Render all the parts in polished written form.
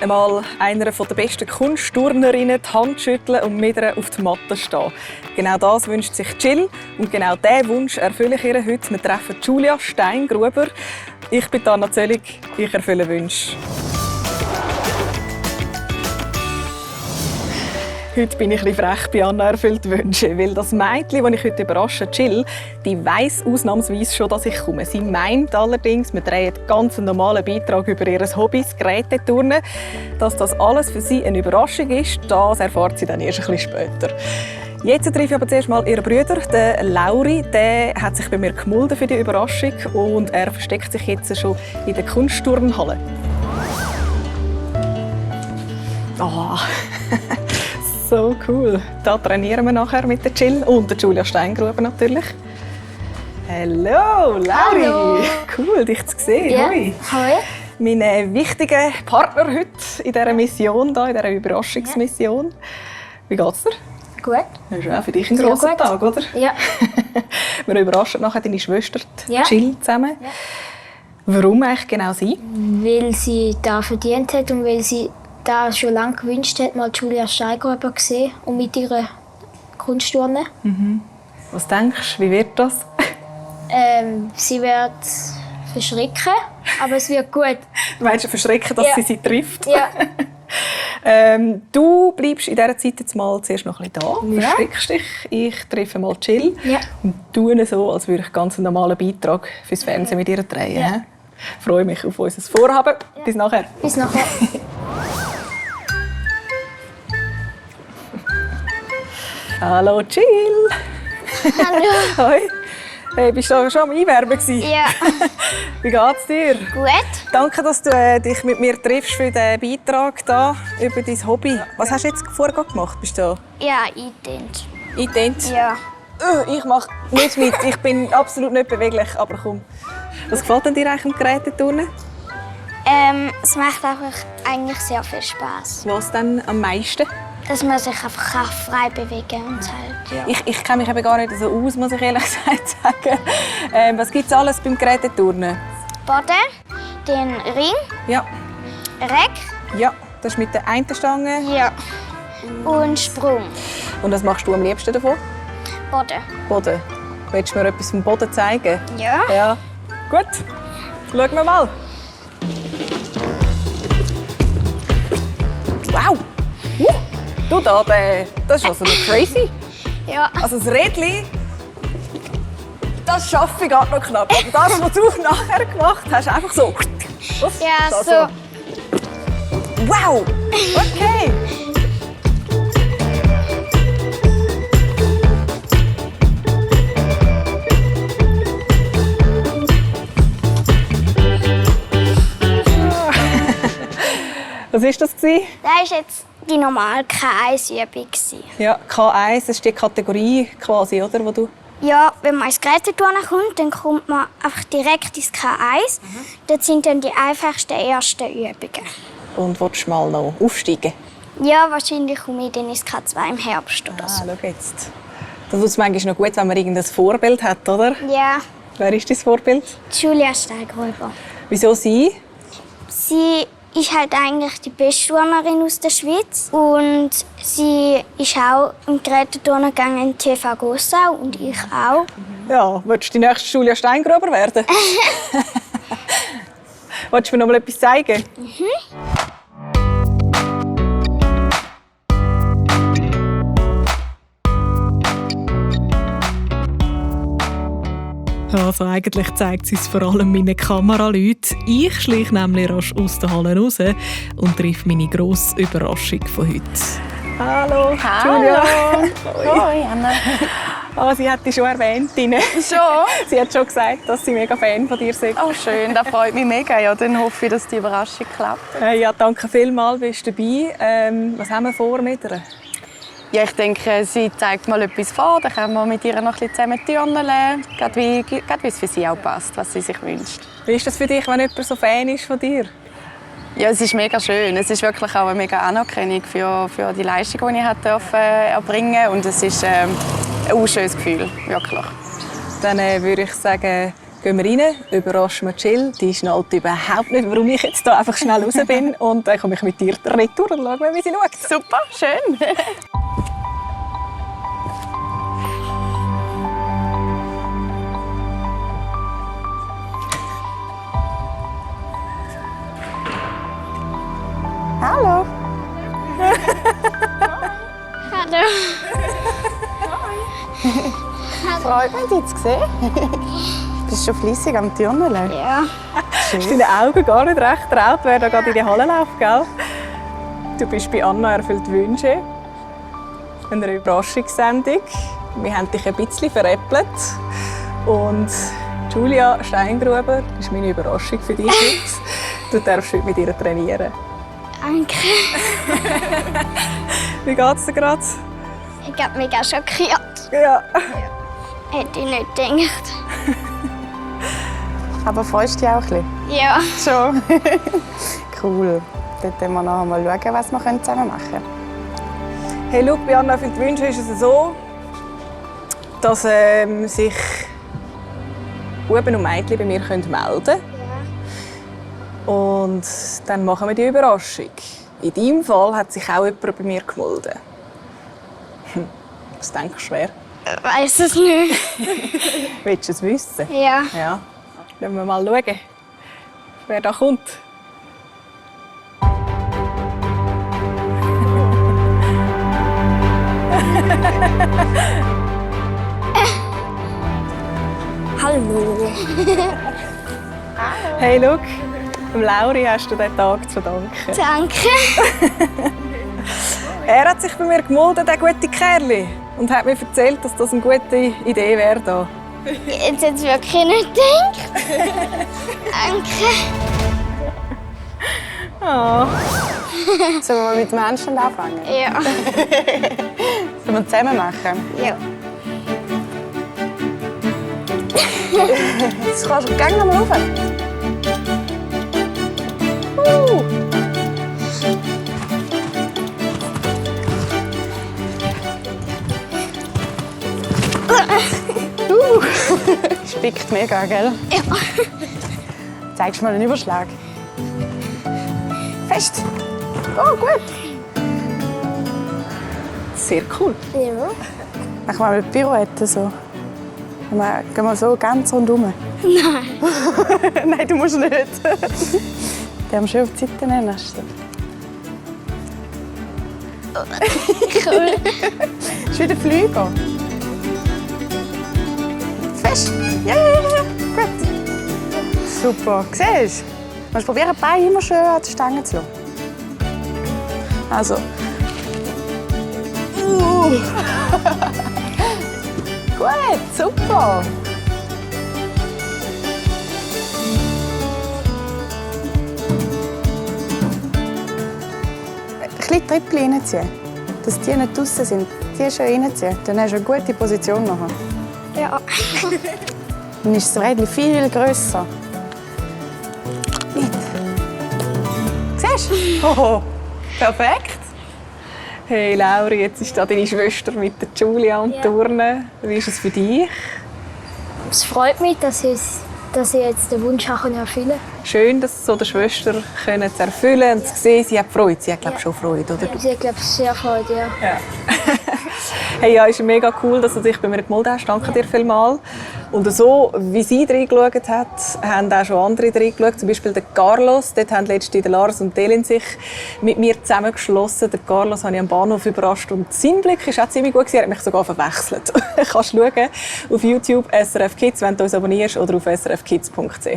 einmal einer der besten Kunstturnerinnen die Hand schütteln und mit ihr auf die Matte stehen. Genau das wünscht sich Jill und genau diesen Wunsch erfülle ich ihr heute. Wir treffen Julia Steingruber. Ich bin Anna Zöllig, ich erfülle Wünsche. Heute bin ich ein bisschen frech bei Anna erfüllt Wünsche, weil das Mädchen, das ich heute überrasche, Jill, die weiss ausnahmsweise schon, dass ich komme. Sie meint allerdings, wir drehen ganz einen normalen Beitrag über ihr Hobby, das Geräteturnen. Dass das alles für sie eine Überraschung ist, das erfahrt sie dann erst ein bisschen später. Jetzt treffe ich aber zuerst mal ihren Bruder, den Lauri. Der hat sich bei mir gemolden für die Überraschung und er versteckt sich jetzt schon in der Kunstturnhalle. Oh. So cool. Da trainieren wir nachher mit der Jill und der Julia Steingruber natürlich. Hallo, Lauri. Hallo. Cool, dich zu sehen. Ja. Hoi. Hoi. Mein wichtiger Partner heute in dieser Mission, in dieser Überraschungsmission. Wie geht's dir? Gut. Das ist auch für dich ein grosser Tag, oder? Ja. Wir überraschen nachher deine Schwester Ja. Jill zusammen. Ja. Warum eigentlich genau sie? Weil sie da verdient hat und weil sie da schon lange gewünscht hat, mal Julia Steingruber gesehen und mit ihrer Kunstturnen. Was denkst du, wie wird das? Sie wird verschrecken, aber es wird gut. Du meinst verschrecken, dass Ja. sie trifft? Ja. Du bleibst in dieser Zeit jetzt mal zuerst noch ein bisschen da, Ja. versteckst dich. Ich treffe mal Jill Ja. und tue so, als würde ich ganz einen normalen Beitrag fürs Fernsehen mit ihr drehen. Ja. Ja. Ich freue mich auf unser Vorhaben. Bis nachher. Bis nachher. Hallo Jill. Hallo. Hoi. Hey, bist du schon am Einwerben gewesen? Ja. Wie geht's dir? Gut. Danke, dass du dich mit mir triffst für den Beitrag da über dein Hobby. Was hast du jetzt vorher gemacht? Bist du Ja, eingeteilt. eingeteilt? Ja. Ich mache nicht mit. Ich bin absolut nicht beweglich. Aber komm. Was gefällt denn dir eigentlich am Geräteturnen? Es macht einfach eigentlich sehr viel Spaß, Was denn am meisten? dass man sich einfach frei bewegen kann und halt, ja. Ich kenne mich eben gar nicht so aus, muss ich ehrlich gesagt sagen. Was gibt es alles beim Geräteturnen? Boden, den Ring, Ja, Reck, ja, das ist mit der einen Stange. ja. Und Sprung. Und was machst du am liebsten davon? Boden. Boden. Willst du mir etwas vom Boden zeigen? Ja. Ja. Gut, schauen wir mal. Wow! Du da, das ist also noch crazy. Ja. Also das Rädchen, das schaffe ich gerade noch knapp. Aber das, was du nachher gemacht hast, einfach so. Uff, Ja, da so. Wow! Okay. Was war das? Das war jetzt die normale K1-Übung. Ja, K1, das ist die Kategorie quasi, oder? Wo du Ja, wenn man ins Geräteturnen kommt, dann kommt man einfach direkt ins K1. Dort sind dann die einfachsten ersten Übungen. und willst du mal noch aufsteigen? Ja, wahrscheinlich komme ich dann ins K2 im Herbst oder so. Schau jetzt. Das ist manchmal noch gut, wenn man irgendein Vorbild hat, oder? Ja, Wer ist dein Vorbild? Julia Steingruber. Wieso sie? Sie ist halt eigentlich die beste Turnerin aus der Schweiz. Und sie ist auch im Geräteturnen gegangen in TV Gossau und ich auch. Ja, willst du die nächste Julia Steingruber werden? Willst du mir noch mal etwas zeigen? Also eigentlich zeigt sie es vor allem meinen Kameraleuten. Ich schleiche nämlich rasch aus der Halle raus und treffe meine grosse Überraschung von heute. Hallo, Julia. Hoi, Anna. Ah, sie hat dich schon erwähnt. Schon? Sie hat schon gesagt, dass sie mega Fan von dir ist. Oh, schön, das freut mich mega. Ja, dann hoffe ich, dass die Überraschung klappt. Ja, danke vielmals, bist du dabei. Was haben wir vor mit ihr? Ja, ich denke, sie zeigt mal etwas vor. Dann können wir mit ihr noch ein bisschen zusammen turnen. Gerade wie es für sie auch passt, was sie sich wünscht. Wie ist das für dich, wenn jemand so Fan ist von dir? Ja, es ist mega schön. Es ist wirklich auch eine mega Anerkennung für die Leistung, die ich erbringen durfte. Und es ist ein schönes Gefühl, wirklich. Dann würde ich sagen, gehen gehen wir rein, überraschen wir Jill. Die schnallt überhaupt nicht, warum ich jetzt da einfach schnell raus bin. Und dann komme ich mit ihr retour und schaue, wie sie schaut. Super, schön. Hallo. Hallo. Freut mich, dich zu sehen. Bist du schon fleissig am Turneln? Ja. Deine Augen gar nicht recht traut, wer da gerade in die Halle läuft, gell? Du bist bei Anna erfüllt Wünsche. Eine Überraschungssendung. Wir haben dich ein bisschen veräppelt. Und Julia Steingruber, das ist meine Überraschung für dich jetzt. Du darfst heute mit ihr trainieren. Danke. Wie geht's dir gerade? Ich habe mega schockiert. Ja. Hätte ich nicht gedacht. Aber freust du dich auch ein bisschen? Ja. Schon. Cool. Dann schauen wir noch mal, was wir zusammen machen können. Hey, schau, bei Anna erfüllt Wünsche ist es so, dass sich Buben und Mädchen bei mir melden können. Und dann machen wir die Überraschung. In deinem Fall hat sich auch jemand bei mir gemeldet. Was denkst du, wer? Ich weiss es nicht. Willst du es wissen? Ja. Ja. Lassen wir mal schauen, wer da kommt. Hallo. Hey, schau, dem Lauri hast du diesen Tag zu danken. Danke. Er hat sich bei mir gemeldet, der gute Kerl, und hat mir erzählt, dass das eine gute Idee wäre. Da. Jetzt hätte ich wirklich nicht gedacht. Danke. Oh. Sollen wir mit dem Handstand anfangen? Ja. Sollen wir zusammen machen? Ja. Jetzt kannst du gerne noch mal rauf. Spickt mega, gell? Ja. Zeigst du mal den Überschlag? Fest. Oh, gut. Sehr cool. Ja. Machen wir mal die Pirouette so. Gehen wir so ganz rundum. Nein. Nein, du musst nicht. Die haben schön auf die Seite nehmen. Cool. Das ist wieder Flüger. Fest. Ja, ja, ja. Gut. Super. Siehst du? Du musst probieren, die Beine immer schön an die Stange zu lassen. Also. Gut, super. Ein bisschen Trippel reinziehen, dass die nicht draussen sind. Die schön reinziehen, dann hast du eine gute Position nachher. Ja. Dann ist das Rädchen viel grösser. Nicht. Siehst du? Oh, perfekt. Hey Lauri, jetzt ist da deine Schwester mit der Julia am Turnen. Wie ist es für dich? Es freut mich, dass ich jetzt den Wunsch erfüllen kann. Schön, das so der Schwester können zu erfüllen und zu sehen, sie hat Freude. Sie hat, glaube ich, schon Freude, oder? Sie hat, glaube ich, sehr Freude, ja. Hey, ja, ist mega cool, dass du dich bei mir gemeldet hast. Danke dir vielmals. Und so, wie sie reingeschaut hat, haben auch schon andere reingeschaut. Zum Beispiel der Carlos. Dort haben letztens der Lars und Delin sich mit mir zusammengeschlossen. Der Carlos habe ich am Bahnhof überrascht. Und sein Blick war auch ziemlich gut. Er hat mich sogar verwechselt. Du kannst schauen auf YouTube SRF Kids, wenn du uns abonnierst, oder auf srfkids.ch.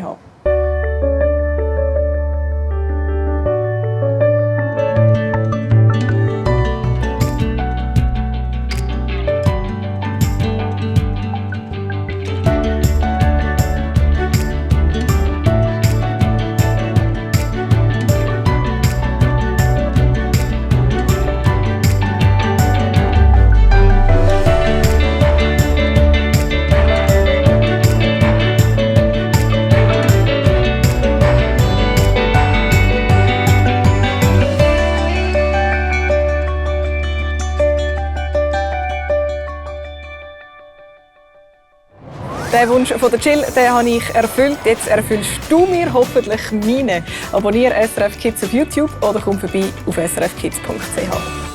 Den Wunsch von der Jill, den habe ich erfüllt. Jetzt erfüllst du mir hoffentlich meinen. Abonniere SRF Kids auf YouTube oder komm vorbei auf srfkids.ch.